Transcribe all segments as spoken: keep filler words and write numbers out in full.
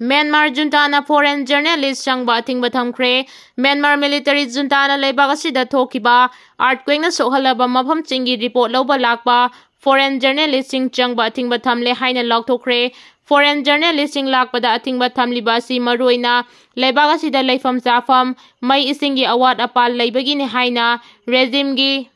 Myanmar ꯖꯨꯟꯇꯥꯅ foreign journalist ꯆꯪꯕ ꯑꯊꯤꯡꯕ ꯊꯝꯈ꯭ꯔꯦ꯫ ꯃ꯭ꯌꯥꯟꯃꯥꯔ military ꯖꯨꯟꯇꯥꯅ ꯂꯩꯕꯥꯛ ꯑꯁꯤꯗ ꯊꯣꯛꯈꯤꯕ earthquakeꯅ ꯁꯣꯛꯍꯜꯂꯕ ꯃꯐꯝꯁꯤꯡꯒꯤ report ꯂꯧꯕ ꯂꯥꯛꯄ foreign journalistꯁꯤꯡ ꯆꯪꯕ ꯑꯊꯤꯡꯕ ꯊꯝꯂꯦ ꯍꯥꯏꯅ ꯂꯥꯎꯊꯣꯛꯈ꯭ꯔꯦ꯫ Foreign journalistꯁꯤꯡ ꯂꯥꯛꯄꯗ ꯑꯊꯤꯡꯕ ꯊꯝꯂꯤꯕ ꯑꯁꯤ ꯃꯔꯨꯑꯣꯏꯅ ꯂꯩꯕꯥꯛ ꯑꯁꯤꯗ ꯂꯩꯐꯝ ꯆꯥꯐꯝ, ꯃꯩ ꯏꯁꯤꯡꯒꯤ ꯑꯋꯥꯠ ꯑꯄꯥ ꯂꯩꯕꯒꯤꯅꯤ ꯍꯥꯏꯅ regimeꯒꯤ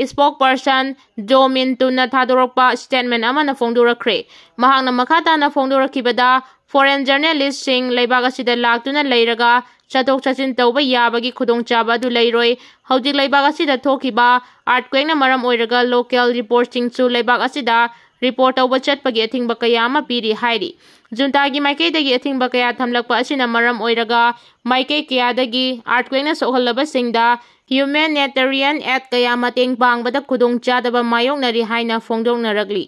spokesperson ꯖꯣ ꯃꯤꯟ ꯇꯨꯟꯅ ꯊꯥꯗꯣꯔꯛꯄ statement ꯑꯃꯅ ꯐꯣꯡꯗꯣꯔꯛꯈ꯭ꯔꯦ꯫ ꯃꯍꯥꯛꯅ ꯃꯈꯥ ꯇꯥꯅ ꯐꯣꯡꯗꯣꯔꯛꯈꯤꯕꯗ, foreign journalistꯁꯤꯡ ꯂꯩꯕꯥꯛ ꯑꯁꯤꯗ ꯂꯥꯛꯇꯨꯅ ꯂꯩꯔꯒ ꯆꯠꯊꯣꯛ ꯆꯠꯁꯤꯟ ꯇꯧꯕ ꯌꯥꯕꯒꯤ ꯈꯨꯗꯣꯡꯆꯥꯕ ꯑꯗꯨ ꯂꯩꯔꯣꯏ꯫ ꯍꯧꯖꯤꯛ ꯂꯩꯕꯥꯛ ꯑꯁꯤꯗ ꯊꯣꯛꯈꯤꯕ earthquakeꯅ ꯃꯔꯝ ꯑꯣꯏꯔꯒ local reportꯁꯤꯡꯁꯨ ꯂꯩꯕꯥꯛ ꯑꯁꯤꯗ report ꯇꯧꯕ ꯆꯠꯄꯒꯤ ꯑꯊꯤꯡꯕ ꯀꯌꯥ ꯑꯃ ꯄꯤꯔꯤ ꯍꯥꯏꯔꯤ꯫ ꯖꯨꯟꯇꯥꯒꯤ ꯃꯥꯏꯀꯩꯗꯒꯤ ꯑꯊꯤꯡꯕ ꯀꯌꯥ ꯊꯝꯂꯛꯄ ꯑꯁꯤꯅ ꯃꯔꯝ ꯑꯣꯏꯔꯒ ꯃꯥꯏꯀꯩ ꯀꯌꯥꯗꯒꯤ earthquakeꯅ ꯁꯣꯛꯍꯜꯂꯕꯁꯤꯡꯗ humanitarian aid ꯀꯌꯥ ꯃꯇꯦꯡ ꯄꯥꯡꯕꯗ ꯈꯨꯗꯣꯡꯆꯥꯗꯕ ꯃꯥꯌꯣꯛꯅꯔꯤ ꯍꯥꯏꯅ ꯐꯣꯡꯗꯣꯛꯅꯔꯛꯂꯤ꯫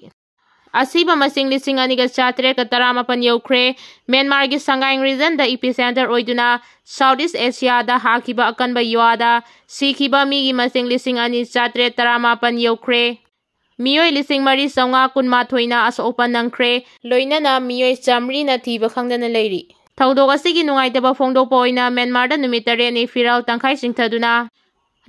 ꯑꯁꯤꯕ ꯃꯁꯤꯡ ꯂꯤꯁꯤꯡ ꯑꯅꯤꯒ ꯆꯥꯇ꯭ꯔꯦꯠꯀ ꯇꯔꯥꯃꯥꯄꯟ ꯌꯧꯈ꯭ꯔꯦ꯫ ꯃ꯭ꯌꯥꯟꯃꯥꯔꯒꯤ ꯁꯉꯥꯏ regionꯗ epicenter ꯑꯣꯏꯗꯨꯅ South East Asiaꯗ ꯍꯥꯈꯤꯕ ꯑꯀꯟꯕ ꯌꯨꯋꯥꯗ ꯁꯤꯈꯤꯕ ꯃꯤꯒꯤ ꯃꯁꯤꯡ ꯂꯤꯁꯤꯡ ꯑꯅꯤ ꯆꯥꯇ꯭ꯔꯦꯠ ꯇꯔꯥꯃꯥꯄꯟ ꯌꯧꯈ꯭ꯔꯦ꯫ ꯃꯤꯑꯣꯏ ꯂꯤꯁꯤꯡ ꯃꯔꯤ ꯆꯥꯝꯃꯉꯥ ꯀꯨꯟꯃꯥꯊꯣꯏꯅ ꯑꯁꯣꯛ ꯑꯄꯟ ꯅꯪꯈ꯭ꯔꯦ꯫ ꯂꯣꯏꯅꯅ ꯃꯤꯑꯣꯏ ꯆꯥꯃꯔꯤꯅ ꯊꯤꯕ ꯈꯪꯗꯅ ꯂꯩꯔꯤ꯫ ꯊꯧꯗꯣꯛ ꯑꯁꯤꯒꯤ ꯅꯨꯡꯉꯥꯏꯇꯕ ꯐꯣꯡꯗꯣꯛꯄ ꯑꯣꯏꯅ ꯃ꯭ꯌꯥꯟꯃꯥꯔꯗ ꯅꯨꯃꯤꯠ ꯇꯔꯦꯠꯅꯤ ꯐꯤꯔꯥꯜ ꯇꯪꯈꯥꯏ ꯆꯤꯡꯊꯗꯨꯅ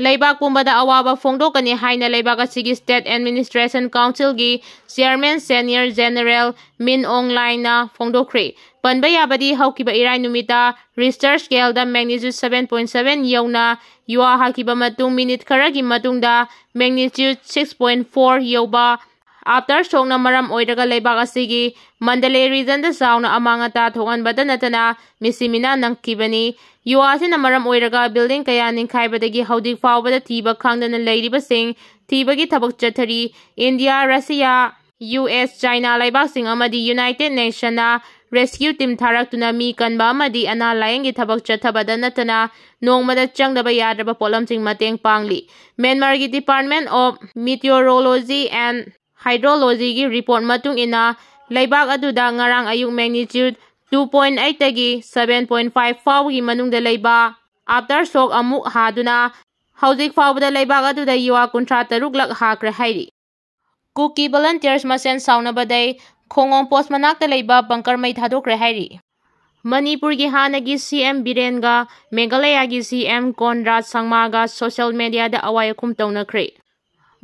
ꯂꯩꯕꯥꯛ ꯄꯨꯝꯕꯗ ꯑꯋꯥꯕ ꯐꯣꯡꯗꯣꯛꯀꯅꯤ ꯍꯥꯏꯅ ꯂꯩꯕꯥꯛ ꯑꯁꯤꯒꯤ State Administration Councilꯒꯤ Chairman Senior General ꯃꯤꯟ ꯑꯣꯡ ꯂꯥꯏꯅ ꯐꯣꯡꯗꯣꯛꯈ꯭ꯔꯦ꯫ ꯄꯟꯕ ꯌꯥꯕꯗꯤ, ꯍꯧꯈꯤꯕ ꯏꯔꯥꯏ ꯅꯨꯃꯤꯠꯇ Richter scaleꯗ magnitude seven point seven ꯌꯧꯅ ꯌꯨꯋꯥ ꯍꯥꯈꯤꯕ ꯃꯇꯨꯡ ꯃꯤꯅꯤꯠ ꯈꯔꯒꯤ ꯃꯇꯨꯡꯗ magnitude six point four ꯌꯧꯕ aftershockꯅ ꯃꯔꯝ ꯑꯣꯏꯔꯒ ꯂꯩꯕꯥꯛ ꯑꯁꯤꯒꯤ ꯃꯟꯗꯂꯦ regionꯗ ꯆꯥꯎꯅ ꯑꯃꯥꯡ ꯑꯇꯥ ꯊꯣꯛꯍꯟꯕꯗ ꯅꯠꯇꯅ ꯃꯤꯁꯤ ꯃꯤꯅꯥ ꯅꯪꯈꯤꯕꯅꯤ꯫ ꯌꯨꯋꯥ ꯑꯁꯤꯅ ꯃꯔꯝ ꯑꯣꯏꯔꯒ building ꯀꯌꯥ ꯅꯤꯡꯈꯥꯏꯕꯗꯒꯤ ꯍꯧꯖꯤꯛ ꯐꯥꯎꯕꯗ ꯊꯤꯕ ꯈꯪꯗꯅ ꯂꯩꯔꯤꯕꯁꯤꯡ ꯊꯤꯕꯒꯤ ꯊꯕꯛ ꯆꯠꯊꯔꯤ꯫ India, Russia, U S, China ꯂꯩꯕꯥꯛꯁꯤꯡ ꯑꯃꯗꯤ United Nationsꯅ rescue team ꯊꯥꯔꯛꯇꯨꯅ ꯃꯤ ꯀꯟꯕ ꯑꯃꯗꯤ ꯑꯅꯥ ꯂꯥꯌꯦꯡꯒꯤ ꯊꯕꯛ ꯆꯠꯊꯕꯗ ꯅꯠꯇꯅ ꯅꯣꯡꯃꯗ ꯆꯪꯗꯕ ꯌꯥꯗ꯭ꯔꯕ ꯄꯣꯠꯂꯝꯁꯤꯡ ꯃꯇꯦꯡ ꯄꯥꯡꯂꯤ꯫ ꯃ꯭ꯌꯥꯟꯃꯥꯔꯒꯤ Department of Meteorology and Hydrologyꯒꯤ report ꯃꯇꯨꯡ ꯏꯟꯅ, ꯂꯩꯕꯥꯛ ꯑꯗꯨꯗ ꯉꯔꯥꯡ ꯑꯌꯨꯛ magnitude two point eightꯇꯒꯤ seven point five ꯐꯥꯎꯕꯒꯤ ꯃꯅꯨꯡꯗ ꯂꯩꯕ aftershock ꯑꯃꯨꯛ ꯍꯥꯗꯨꯅ ꯍꯧꯖꯤꯛ ꯐꯥꯎꯕꯗ ꯂꯩꯕꯥꯛ ꯑꯗꯨꯗ ꯌꯨꯋꯥ ꯀꯨꯟꯊ꯭ꯔꯥ ꯇꯔꯨꯛ ꯂꯛ ꯍꯥꯈ꯭ꯔꯦ ꯍꯥꯏꯔꯤ꯫ ꯀꯨꯀꯤ volunteers ꯃꯁꯦꯟ ꯁꯥꯎꯅꯕꯗꯩ ꯈꯣꯡꯉꯣꯝ post ꯃꯅꯥꯛꯇ ꯂꯩꯕ bunker ꯃꯩ ꯊꯥꯗꯣꯛꯈ꯭ꯔꯦ ꯍꯥꯏꯔꯤ꯫ ꯃꯅꯤꯄꯨꯔꯒꯤ ꯍꯥꯟꯅꯒꯤ ꯁꯤ ꯑꯦꯝ ꯕꯤꯔꯦꯟꯒ ꯃꯦꯘꯥꯂꯌꯥꯒꯤ ꯁꯤ ꯑꯦꯝ ꯀꯣꯟꯔꯥꯗ ꯁꯪꯃꯥꯒ ꯁꯣꯁꯤꯌꯦꯜ ꯃꯦꯗꯤꯌꯥꯗ ꯑꯋꯥꯏ ꯑꯈꯨꯝ ꯇꯧꯅꯈ꯭ꯔꯦ꯫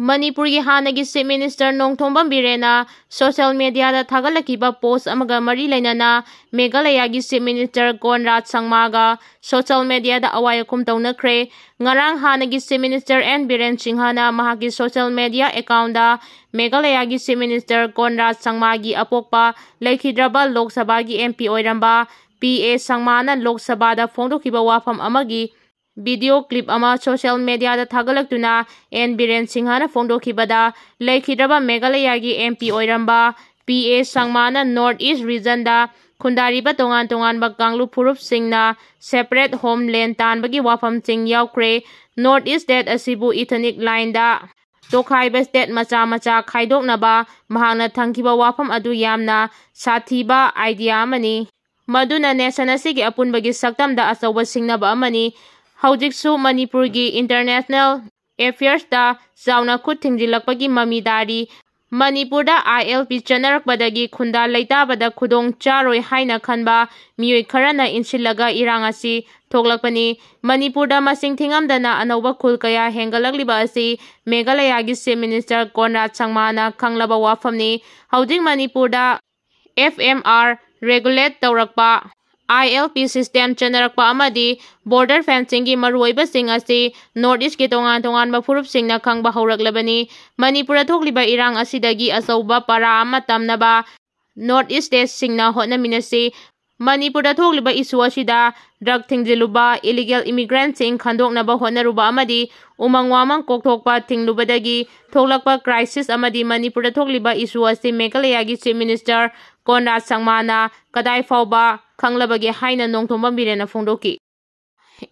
ꯃꯅꯤꯄꯨꯔꯒꯤ ꯍꯥꯟꯅꯒꯤ ꯆꯤꯐ ꯃꯤꯅꯤꯁꯇꯔ ꯅꯣꯡꯊꯣꯝꯕꯝ ꯕꯤꯔꯦꯟꯅ ꯁꯣꯁꯤꯌꯦꯜ ꯃꯦꯗꯤꯌꯥꯗ ꯊꯥꯒꯠꯂꯛꯈꯤꯕ ꯄꯣꯁ ꯑꯃꯒ ꯃꯔꯤ ꯂꯩꯅꯅ ꯃꯦꯘꯥꯂꯌꯥꯒꯤ ꯆꯤꯐ ꯃꯤꯅꯤꯁꯇꯔ ꯀꯣꯟꯔꯥꯗ ꯁꯪꯃꯥꯒ ꯁꯣꯁꯤꯌꯦꯜ ꯃꯦꯗꯤꯌꯥꯗ ꯑꯋꯥꯏ ꯑꯈꯨꯝ ꯇꯧꯅꯈ꯭ꯔꯦ꯫ ꯉꯔꯥꯡ ꯍꯥꯟꯅꯒꯤ ꯆꯤꯐ ꯃꯤꯅꯤꯁꯇꯔ ꯑꯦꯟ ꯕꯤꯔꯦꯟ ꯁꯤꯡꯍꯅ ꯃꯍꯥꯛꯀꯤ ꯁꯣꯁꯤꯌꯦꯜ ꯃꯦꯗꯤꯌꯥ ꯑꯦꯀꯥꯎꯟꯗ ꯃꯦꯘꯥꯂꯌꯥꯒꯤ ꯆꯤꯐ ꯃꯤꯅꯤꯁꯇꯔ ꯀꯣꯟꯔꯥꯗ ꯁꯪꯃꯥꯒꯤ ꯑꯄꯣꯛꯄ ꯂꯩꯈꯤꯗ꯭ꯔꯕ ꯂꯣꯛ ꯁꯚꯥꯒꯤ ꯑꯦꯝ ꯄꯤ ꯑꯣꯏꯔꯝꯕ ꯄꯤ ꯑꯦ ꯁꯪꯃꯥꯅ ꯂꯣꯛ ꯁꯚꯥꯗ ꯐꯣꯡꯗꯣꯛꯈꯤꯕ ꯋꯥꯐꯝ ꯑꯃꯒꯤ ꯚꯤꯗꯤꯑꯣ ꯀ꯭ꯂꯤꯞ ꯑꯃ ꯁꯣꯁꯤꯌꯦꯜ ꯃꯦꯗꯤꯌꯥꯗ ꯊꯥꯒꯠꯂꯛꯇꯨꯅ ꯑꯦꯟ ꯕꯤꯔꯦꯟ ꯁꯤꯡꯍꯅ ꯐꯣꯡꯗꯣꯛꯈꯤꯕꯗ, ꯂꯩꯈꯤꯗ꯭ꯔꯕ ꯃꯦꯘꯥꯂꯌꯥꯒꯤ ꯑꯦꯝ ꯄꯤ ꯑꯣꯏꯔꯝꯕ ꯄꯤ ꯑꯦ ꯁꯪꯃꯥꯅ ꯅꯣꯔꯠ ꯏꯁ ꯔꯤꯖꯟꯗ ꯈꯨꯟꯗꯥꯔꯤꯕ ꯇꯣꯉꯥꯟ ꯇꯣꯉꯥꯟꯕ ꯀꯥꯡꯂꯨꯞ ꯐꯨꯔꯨꯞꯁꯤꯡꯅ ꯁꯦꯄꯔꯦꯠ ꯍꯣꯝꯂꯦꯟ ꯇꯥꯟꯕꯒꯤ ꯋꯥꯐꯝꯁꯤꯡ ꯌꯥꯎꯈ꯭ꯔꯦ꯫ ꯅꯣꯔꯠ ꯏꯁ ꯁ꯭ꯇꯦꯠ ꯑꯁꯤꯕꯨ ꯏꯊꯅꯤꯛ ꯂꯥꯏꯟꯗ ꯇꯣꯈꯥꯏꯕ ꯁ꯭ꯇꯦꯠ ꯃꯆꯥ ꯃꯆꯥ ꯈꯥꯏꯗꯣꯛꯅꯕ ꯃꯍꯥꯛꯅ ꯊꯝꯈꯤꯕ ꯋꯥꯐꯝ ꯑꯗꯨ ꯌꯥꯝꯅ ꯁꯥꯊꯤꯕ ꯑꯥꯏꯗꯤꯌꯥ ꯑꯃꯅꯤ꯫ ꯃꯗꯨꯅ ꯅꯦꯁꯟ ꯑꯁꯤꯒꯤ ꯑꯄꯨꯟꯕꯒꯤ ꯁꯛꯇꯝꯗ ꯑꯆꯧꯕ ꯁꯤꯡꯅꯕ ꯑꯃꯅꯤ꯫ ꯍꯧꯖꯤꯛꯁꯨ ꯃꯅꯤꯄꯨꯔꯒꯤ ꯏꯟꯇꯔꯅꯦꯁꯅꯦꯜ ꯑꯦꯐꯤꯌꯔꯁꯇ ꯆꯥꯎꯅ ꯈꯨꯠ ꯊꯤꯡꯖꯤꯜꯂꯛꯄꯒꯤ ꯃꯃꯤ ꯇꯥꯔꯤ꯫ ꯃꯅꯤꯄꯨꯔꯗ ꯑꯥꯏ ꯑꯦꯜ ꯄꯤ ꯆꯠꯅꯔꯛꯄꯗꯒꯤ ꯈꯨꯟꯗꯥ ꯂꯩꯇꯥꯕꯗ ꯈꯨꯗꯣꯡ ꯆꯥꯔꯣꯏ ꯍꯥꯏꯅ ꯈꯟꯕ ꯃꯤꯑꯣꯏ ꯈꯔꯅ ꯏꯟꯁꯤꯜꯂꯒ ꯏꯔꯥꯡ ꯑꯁꯤ ꯊꯣꯛꯂꯛꯄꯅꯤ꯫ ꯃꯅꯤꯄꯨꯔꯗ ꯃꯁꯤꯡ ꯊꯤꯉꯝꯗꯅ ꯑꯅꯧꯕ ꯈꯨꯜ ꯀꯌꯥ ꯍꯦꯟꯒꯠꯂꯛꯂꯤꯕ ꯑꯁꯤ ꯃꯦꯘꯥꯂꯌꯥꯒꯤ ꯆꯤꯐ ꯃꯤꯅꯤꯁꯇꯔ ꯀꯣꯟꯔꯥꯗ ꯁꯪꯃꯥꯅ ꯈꯪꯂꯕ ꯋꯥꯐꯝꯅꯤ꯫ ꯍꯧꯖꯤꯛ ꯃꯅꯤꯄꯨꯔꯗ ꯑꯦꯐ ꯑꯦꯝ ꯑꯥꯔ ꯔꯦꯒꯨꯂꯦꯠ ꯇꯧꯔꯛꯄ, ꯑꯥꯏ ꯑꯦꯜ ꯄꯤ ꯁꯤꯁꯇꯦꯝ ꯆꯠꯅꯔꯛꯄ ꯑꯃꯗꯤ ꯕꯣꯔꯗꯔ ꯐꯦꯟꯁꯤꯡꯒꯤ ꯃꯔꯨꯑꯣꯏꯕꯁꯤꯡ ꯑꯁꯤ ꯅꯣꯔꯠ ꯏꯁꯀꯤ ꯇꯣꯉꯥꯟ ꯇꯣꯉꯥꯟꯕ ꯐꯨꯔꯨꯞꯁꯤꯡꯅ ꯈꯪꯕ ꯍꯧꯔꯛꯂꯕꯅꯤ꯫ ꯃꯅꯤꯄꯨꯔꯗ ꯊꯣꯛꯂꯤꯕ ꯏꯔꯥꯡ ꯑꯁꯤꯗꯒꯤ ꯑꯆꯧꯕ ꯄꯔꯥ ꯑꯃ ꯇꯝꯅꯕ ꯅꯣꯔꯠ ꯏꯁ ꯁ꯭ꯇꯦꯠꯁꯤꯡꯅ ꯍꯣꯠꯅꯃꯤꯟꯅꯁꯤ꯫ ꯃꯅꯤꯄꯨꯔꯗ ꯊꯣꯛꯂꯤꯕ ꯏꯁꯨ ꯑꯁꯤꯗ ꯗ꯭ꯔꯒ ꯊꯤꯡꯖꯤꯜꯂꯨꯕ, ꯏꯂꯤꯒꯦꯜ ꯏꯃꯤꯒ꯭ꯔꯦꯟꯠꯁꯤꯡ ꯈꯟꯗꯣꯛꯅꯕ ꯍꯣꯠꯅꯔꯨꯕ ꯑꯃꯗꯤ ꯎꯃꯪ ꯋꯥꯃꯪ ꯀꯣꯛꯊꯣꯛꯄ ꯊꯤꯡꯂꯨꯕꯗꯒꯤ ꯊꯣꯛꯂꯛꯄ ꯀ꯭ꯔꯥꯏꯁꯤꯁ ꯑꯃꯗꯤ ꯃꯅꯤꯄꯨꯔꯗ ꯊꯣꯛꯂꯤꯕ ꯏꯁꯨ ꯑꯁꯤ ꯃꯦꯘꯥꯂꯌꯥꯒꯤ ꯆꯤꯐ ꯃꯤꯅꯤꯁꯇꯔ ꯀꯣꯟꯔꯥꯗ ꯁꯪꯃꯥꯅ ꯀꯗꯥꯏ ꯐꯥꯎꯕ ꯈꯪꯂꯕꯒꯦ ꯍꯥꯏꯅ ꯅꯣꯡꯊꯣꯝꯕꯝ ꯕꯤꯔꯦꯟꯅ ꯐꯣꯡꯗꯣꯛꯈꯤ꯫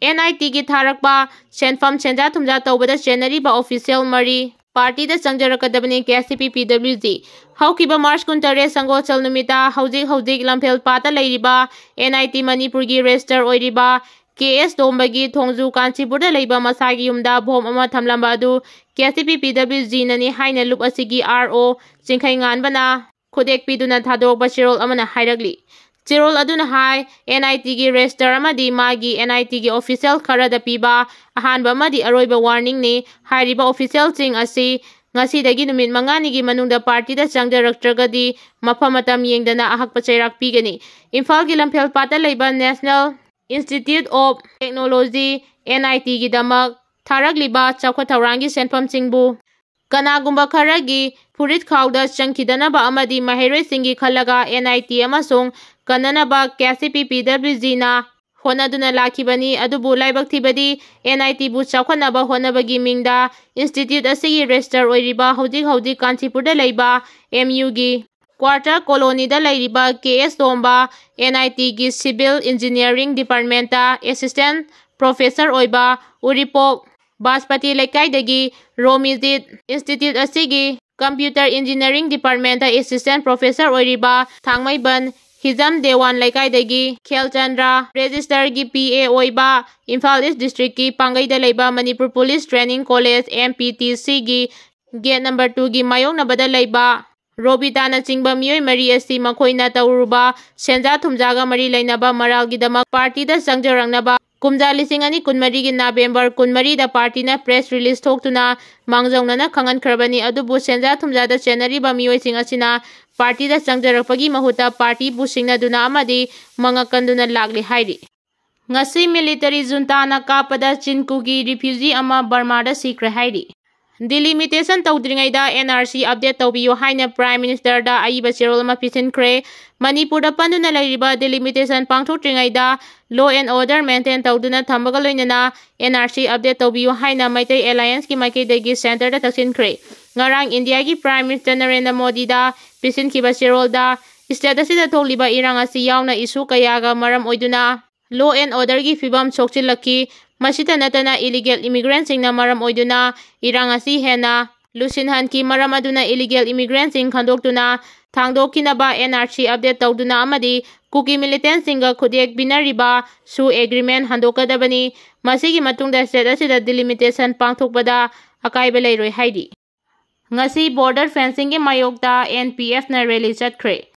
ꯑꯦꯟ ꯑꯥꯏ ꯇꯤꯒꯤ ꯊꯥꯔꯛꯄ ꯁꯦꯟꯐꯝ ꯁꯦꯟꯖꯥ ꯊꯨꯝꯖꯥ ꯇꯧꯕꯗ ꯆꯦꯟꯅꯔꯤꯕ ꯑꯣꯐꯤꯁꯤꯌꯦꯜ ꯃꯔꯤ ꯄꯥꯔꯇꯤꯗ ꯆꯪꯖꯔꯛꯀꯗꯕꯅꯤ, ꯀꯦ ꯑꯦꯁ ꯇꯤ ꯄꯤ ꯄꯤ ꯗꯕ꯭ꯂꯤꯎ ꯖꯤ꯫ ꯍꯧꯈꯤꯕ ꯃꯥꯔꯆ ꯀꯨꯟꯇꯔꯦꯠ ꯁꯪꯒꯣꯜꯁꯦꯜ ꯅꯨꯃꯤꯠꯇ ꯍꯧꯖꯤꯛ ꯍꯧꯖꯤꯛ ꯂꯝꯐꯦꯜ ꯄꯥꯠꯇ ꯂꯩꯔꯤꯕ ꯑꯦꯟ ꯑꯥꯏ ꯇꯤ ꯃꯅꯤꯄꯨꯔꯒꯤ ꯔꯦꯖꯤꯁꯇꯔ ꯑꯣꯏꯔꯤꯕ ꯀꯦ ꯑꯦꯁ ꯇꯣꯝꯕꯒꯤ ꯊꯣꯡꯖꯨ ꯀꯥꯟꯆꯤꯄꯨꯔꯗ ꯂꯩꯕ ꯃꯁꯥꯒꯤ ꯌꯨꯝꯗ ꯕꯣꯝ ꯑꯃ ꯊꯝꯂꯝꯕ ꯑꯗꯨ ꯀꯦ ꯑꯦꯁ ꯇꯤ ꯄꯤ ꯄꯤ ꯗꯕ꯭ꯂꯤꯎ ꯖꯤꯅꯅꯤ ꯍꯥꯏꯅ ꯂꯨꯞ ꯑꯁꯤꯒꯤ ꯑꯥꯔ ꯑꯣ ꯆꯤꯡꯈꯩꯉꯥꯟꯕꯅ ꯈꯨꯗꯦꯛ ꯄꯤꯗꯨꯅ ꯊꯥꯗꯣꯔꯛꯄ ꯆꯦꯔꯣꯜ ꯑꯃꯅ ꯍꯥꯏꯔꯛꯂꯤ꯫ ꯆꯦꯔꯣꯜ ꯑꯗꯨꯅ ꯍꯥꯏ, NITꯒꯤ registrar ꯑꯃꯗꯤ ꯃꯥꯒꯤ NITꯒꯤ official ꯈꯔꯗ ꯄꯤꯕ ꯑꯍꯥꯟꯕ ꯑꯃꯗꯤ ꯑꯔꯣꯏꯕ warningꯅꯤ꯫ ꯍꯥꯏꯔꯤꯕ officialꯁꯤꯡ ꯑꯁꯤ ꯉꯁꯤꯗꯒꯤ ꯅꯨꯃꯤꯠ ꯃꯉꯥꯅꯤꯒꯤ ꯃꯅꯨꯡꯗ partyꯗ ꯆꯪꯖꯔꯛꯇ꯭ꯔꯒꯗꯤ ꯃꯐꯝ ꯃꯇꯝ ꯌꯦꯡꯗꯅ ꯑꯍꯛꯄ ꯆꯩꯔꯥꯛ ꯄꯤꯒꯅꯤ꯫ ꯏꯝꯐꯥꯜꯒꯤ ꯂꯝꯐꯦꯜ ꯄꯥꯠꯇ ꯂꯩꯕ National Institute of Technology, NITꯒꯤꯗꯃꯛ ꯊꯥꯔꯛꯂꯤꯕ ꯆꯥꯎꯈꯠ ꯊꯧꯔꯥꯡꯒꯤ ꯁꯦꯟꯐꯝꯁꯤꯡꯕꯨ ꯀꯅꯥꯒꯨꯝꯕ ꯈꯔꯒꯤ ꯐꯨꯔꯤꯠ ꯈꯥꯎꯗ ꯆꯪꯈꯤꯗꯅꯕ ꯑꯃꯗꯤ ꯃꯍꯩꯔꯣꯏꯁꯤꯡꯒꯤ ꯈꯜꯂꯒ NIT ꯑꯃꯁꯨꯡ ꯀꯟꯅꯅꯕ KCP PWGꯅ ꯍꯣꯠꯅꯗꯨꯅ ꯂꯥꯛꯈꯤꯕꯅꯤ꯫ ꯑꯗꯨꯕꯨ ꯂꯥꯏꯕꯛ ꯊꯤꯕꯗꯤ, NITꯕꯨ ꯆꯥꯎꯈꯠꯅꯕ ꯍꯣꯠꯅꯕꯒꯤ ꯃꯤꯡꯗ institute ꯑꯁꯤꯒꯤ registrar ꯑꯣꯏꯔꯤꯕ ꯍꯧꯖꯤꯛ ꯍꯧꯖꯤꯛ ꯀꯥꯟꯆꯤꯄꯨꯔꯗ ꯂꯩꯕ MUꯒꯤ quarter colonyꯗ ꯂꯩꯔꯤꯕ K S ꯇꯣꯝꯕ, NITꯒꯤ civil engineering departmentꯇ assistant professor ꯑꯣꯏꯕ ꯎꯔꯤꯄꯣꯛ ꯕꯥꯁꯄꯇꯤ ꯂꯩꯀꯥꯏꯗꯒꯤ ꯔꯣꯃꯤꯖꯤꯠ, institute ꯑꯁꯤꯒꯤ computer engineering departmentꯇ assistant professor ꯑꯣꯏꯔꯤꯕ ꯊꯥꯡꯃꯩꯕꯟ ꯍꯤꯖꯝ ꯗꯦꯋꯥꯟ ꯂꯩꯀꯥꯏꯗꯒꯤ ꯈꯦꯜꯆꯟꯗ꯭ꯔ, registrarꯒꯤ PA ꯑꯣꯏꯕ ꯏꯝꯐꯥꯜ East districtꯀꯤ ꯄꯥꯡꯒꯩꯗ ꯂꯩꯕ Manipur Police Training College, MPTCꯒꯤ gate number twoꯒꯤ ꯃꯥꯌꯣꯛꯅꯕꯗ ꯂꯩꯕ ꯔꯣꯕꯤꯇꯥꯅꯆꯤꯡꯕ ꯃꯤꯑꯣꯏ ꯃꯔꯤ ꯑꯁꯤ ꯃꯈꯣꯏꯅ ꯇꯧꯔꯨꯕ ꯁꯦꯟꯖꯥ ꯊꯨꯝꯖꯥꯒ ꯃꯔꯤ ꯂꯩꯅꯕ ꯃꯔꯥꯜꯒꯤꯗꯃꯛ partyꯗ ꯆꯪꯖꯔꯛꯅꯕ ꯀꯨꯝꯖꯥ ꯂꯤꯁꯤꯡ ꯑꯅꯤ ꯀꯨꯟꯃꯔꯤꯒꯤ November ꯀꯨꯟꯃꯔꯤꯗ partyꯅ press release ꯊꯣꯛꯇꯨꯅ ꯃꯥꯡꯖꯧꯅꯅ ꯈꯪꯍꯟꯈ꯭ꯔꯕꯅꯤ꯫ ꯑꯗꯨꯕꯨ ꯁꯦꯟꯖꯥ ꯊꯨꯝꯖꯥꯗ ꯆꯦꯟꯅꯔꯤꯕ ꯃꯤꯑꯣꯏꯁꯤꯡ ꯑꯁꯤꯅ partyꯗ ꯆꯪꯖꯔꯛꯄꯒꯤ ꯃꯍꯨꯠꯇ partyꯕꯨ ꯁꯤꯡꯅꯗꯨꯅ ꯑꯃꯗꯤ ꯃꯉꯛ ꯀꯟꯗꯨꯅ ꯂꯥꯛꯂꯤ ꯍꯥꯏꯔꯤ꯫ ꯉꯁꯤ military juntana ꯀꯥꯞꯄꯗ ꯆꯤꯟꯀꯨꯒꯤ refugee ꯑꯃ ꯕꯔꯃꯥꯗ ꯁꯤꯈ꯭ꯔꯦ ꯍꯥꯏꯔꯤ꯫ Delimitation ꯇꯧꯗ꯭ꯔꯤꯉꯩꯗ NRC update ꯇꯧꯕꯤꯌꯨ ꯍꯥꯏꯅ Prime Ministerꯗ ꯑꯏꯕ ꯆꯦꯔꯣꯜ ꯑꯃ ꯄꯤꯁꯤꯟꯈ꯭ꯔꯦ꯫ ꯃꯅꯤꯄꯨꯔꯗ ꯄꯟꯗꯨꯅ ꯂꯩꯔꯤꯕ delimitation ꯄꯥꯡꯊꯣꯛꯇ꯭ꯔꯤꯉꯩꯗ law and order maintain ꯇꯧꯗꯨꯅ ꯊꯝꯕꯒ ꯂꯣꯏꯅꯅ NRC update ꯇꯧꯕꯤꯌꯨ ꯍꯥꯏꯅ ꯃꯩꯇꯩ Allianceꯀꯤ ꯃꯥꯏꯀꯩꯗꯒꯤ centreꯗ ꯇꯛꯁꯤꯟꯈ꯭ꯔꯦ꯫ ꯉꯔꯥꯡ ꯏꯟꯗꯤꯌꯥꯒꯤ Prime Minister ꯅꯔꯦꯟꯗ꯭ꯔ ꯃꯣꯗꯤꯗ ꯄꯤꯁꯤꯟꯈꯤꯕ ꯆꯦꯔꯣꯜꯗ state ꯑꯁꯤꯗ ꯊꯣꯛꯂꯤꯕ ꯏꯔꯥꯡ ꯑꯁꯤ ꯌꯥꯎꯅ issue ꯀꯌꯥꯒ ꯃꯔꯝ ꯑꯣꯏꯗꯨꯅ law and orderꯒꯤ ꯐꯤꯕꯝ ꯁꯣꯛꯆꯤꯜꯂꯛꯈꯤ꯫ ꯃꯁꯤꯇ ꯅꯠꯇꯅ illegal immigrantꯁꯤꯡꯅ ꯃꯔꯝ ꯑꯣꯏꯗꯨꯅ ꯏꯔꯥꯡ ꯑꯁꯤ ꯍꯦꯟꯅ ꯂꯨꯁꯤꯟꯍꯟꯈꯤ꯫ ꯃꯔꯝ ꯑꯗꯨꯅ illegal immigrantꯁꯤꯡ ꯈꯟꯗꯣꯛꯇꯨꯅ ꯊꯥꯡꯗꯣꯛꯈꯤꯅꯕ NRC update ꯇꯧꯗꯨꯅ ꯑꯃꯗꯤ ꯀꯨꯀꯤ militantꯁꯤꯡꯒ ꯈꯨꯠꯌꯦꯛ ꯄꯤꯅꯔꯤꯕ ꯁꯨ agreement ꯍꯟꯗꯣꯛꯀꯗꯕꯅꯤ꯫ ꯃꯁꯤꯒꯤ ꯃꯇꯨꯡꯗ state ꯑꯁꯤꯗ delimitation ꯄꯥꯡꯊꯣꯛꯄꯗ ꯑꯀꯥꯏꯕ ꯂꯩꯔꯣꯏ ꯍꯥꯏꯔꯤ꯫ ꯉꯁꯤ border fencingꯒꯤ ꯃꯥꯌꯣꯛꯇ NPFꯅ rally ꯆꯠꯈ꯭ꯔꯦ꯫